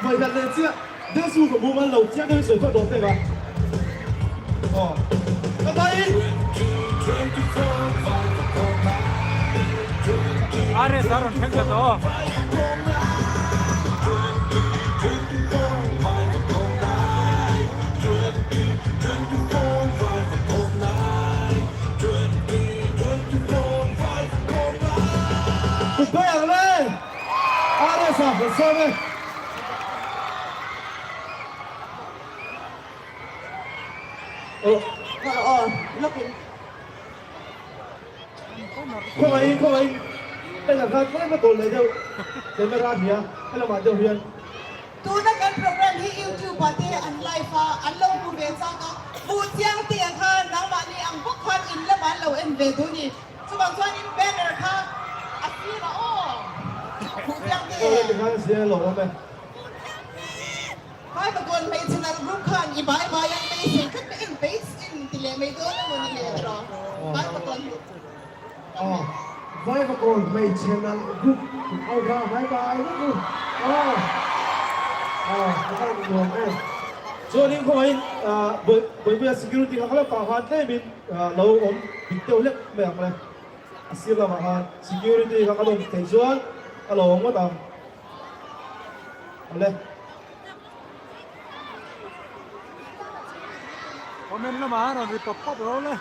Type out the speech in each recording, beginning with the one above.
Vawidan leh chiah Desu ka mumal lo chiang deuhin sawi phawt dawn teh a. Aw ka vai. RS a rawn thleng ta tawh. Kut phei ang le! RS a kan sawm e. Khawngaihin khawngaihin en ang khan tlem a dawl leh deuh camera a nia helamah deuh hian. Tuna kan program hi YouTube ah te an live a, an lo hmu ve chak a, hmuh chiang te ang khan nangmahni ang bawk khan in lamah an lo en ve duh ni. Chuvang chuanin banner kha a sir a aw. Hmuh chiang te. Aw le tikhan zia lo awm e. Vai Bhagwan hmeichhe nalh group khan i bai bai an beisei tlat mai eng beis in ti leh mai dawn emaw ni le tiraw Vai Bhagwan hmuh Aw Vai Bhagwan hmeichhe nalh group ho kha vai bai vek u aw aw a va han nuam em. Chuanin khawngaihin Bawipuia security kha kha lamah khan tlemin lo awm dik deuh hlek mai ang le. A sir lamah khan security kha ka lawm theih chuan ka lo awm ngawt ang. Awle. Comment lamah a rawn ri pawp pawp ro le.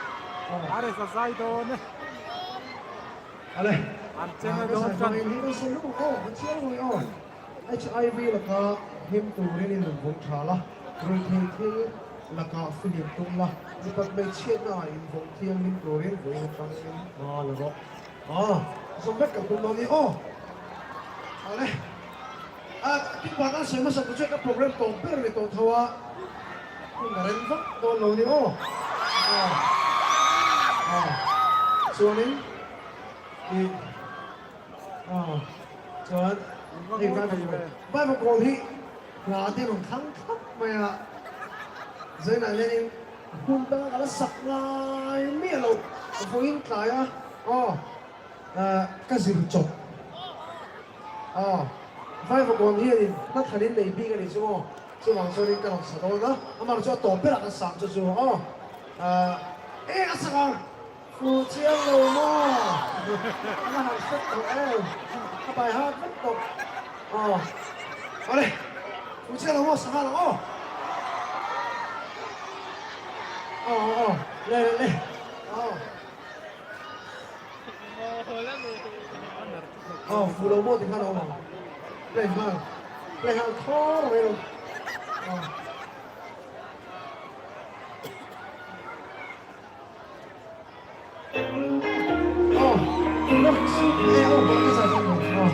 RS a zai dawn e. Awle. An cheng a dawn tan. HIV laka him turin in vawng tha la, ruihtheih thil laka fihlim tum la, mipat hmeichhiatna ah in vawng thianghlim turin vawiin atangin hma la rawh. Aw, zawm vek ka tum dawn ni aw. Awle. A tin bak a sawi hmasa tu chu ka program tawp ber ni tawh tho a, hun a rem vak dawn lo ni aw. Aw. Aw. Chuanin ih aw chuan hei Bible call Bible call hi hla te rawn thlang thlap mai a, zainah hianin hun danga ka la sak ngai miah lo vawiin tlai a aw ka zir chawp. Aw, Vaivakawn hianin hla thanin nei bik a nih chu maw? Chuvang chuanin ka rawn sa dawn a, amah chu a tawp berah kan sang chu chu aw. Eng a sak ang? Fu chiang lo maw? A la harh hrep tawh em? A bai hat vek tawh. Aw, awle, fu chiang lo maw sa nghal ang aw. Aw, aw, le le le, aw. Aw fu lo maw ti khan a awm ang. Play nghal play nghal thawr mai lo. Aw. Aw e aw bang ka zai zai aw.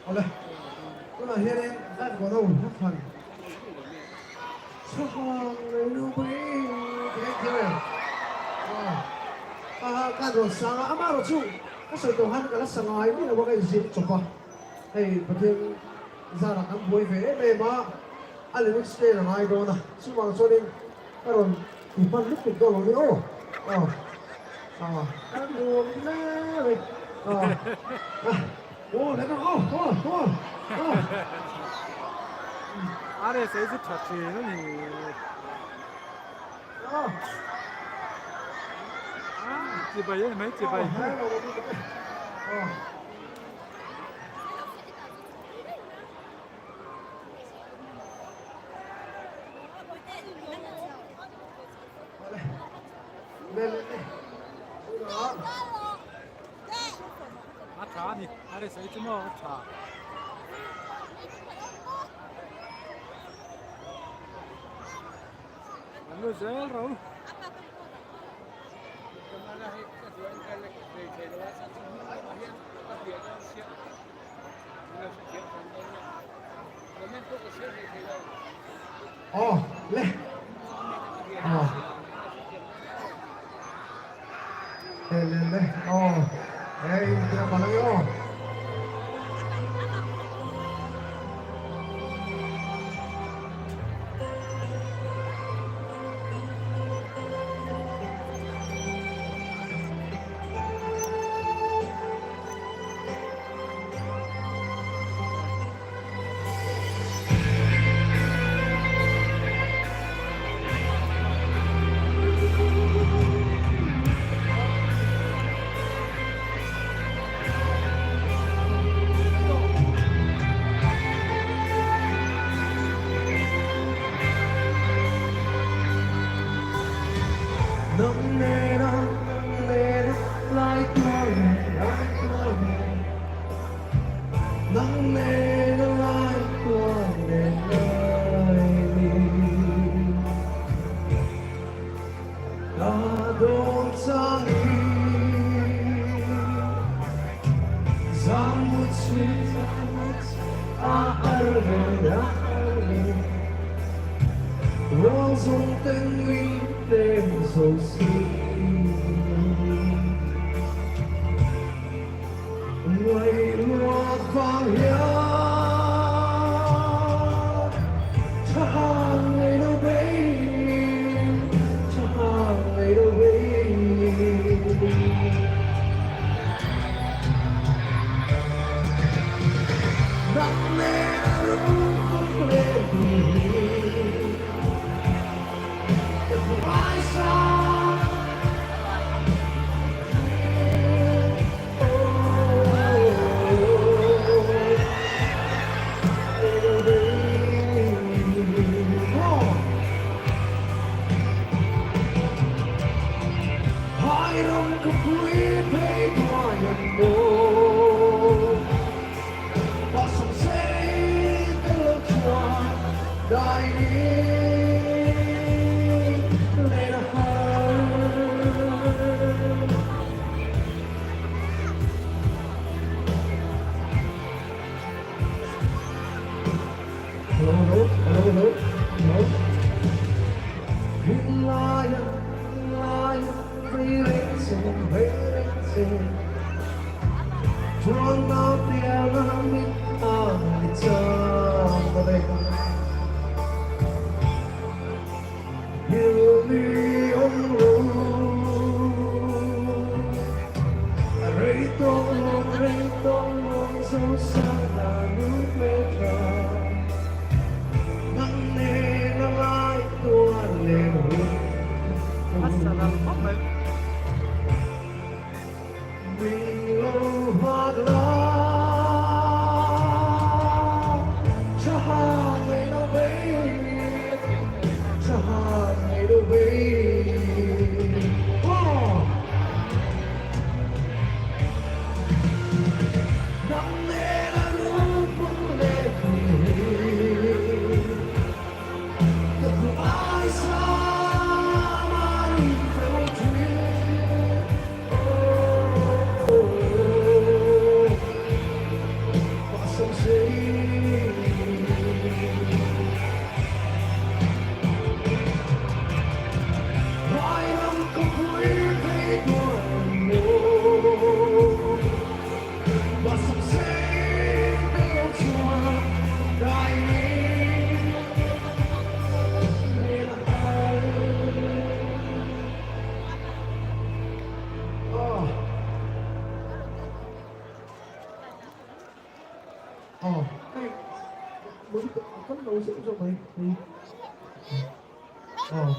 Awle, tunah hianin zan kawn ho hla thlan chhahang nei nu mai tih a inthiam em? Aw, ka rawn sang a, amaherawh chu ka sawi tawh khan ka la sa ngai miah lo a, ka inzir chawp a, hei Pathian zarah kan buai ve em em a, a lyrics te a ngai dawn a, chuvang chuanin ka rawn ti hman lutuk dawn lo ni aw, aw. Kan nuam hle mai. Aw le aw aw aw aw. Are sei chu tha thin a ni. Chibai a ni mai chibai. A tha a ni, a resa hi chu maw a tha. An lu zel ro. Aw le aw le le le aw ei tia palang i aw. Min lo nghak la, tha han ngei lo vei, tha han ngei lo vei. Aw! Nang nena rupung leh hmel. Ka duh ai sam a rin fo thin. Aw hei kan lo zeuh zeuh mai hei aw.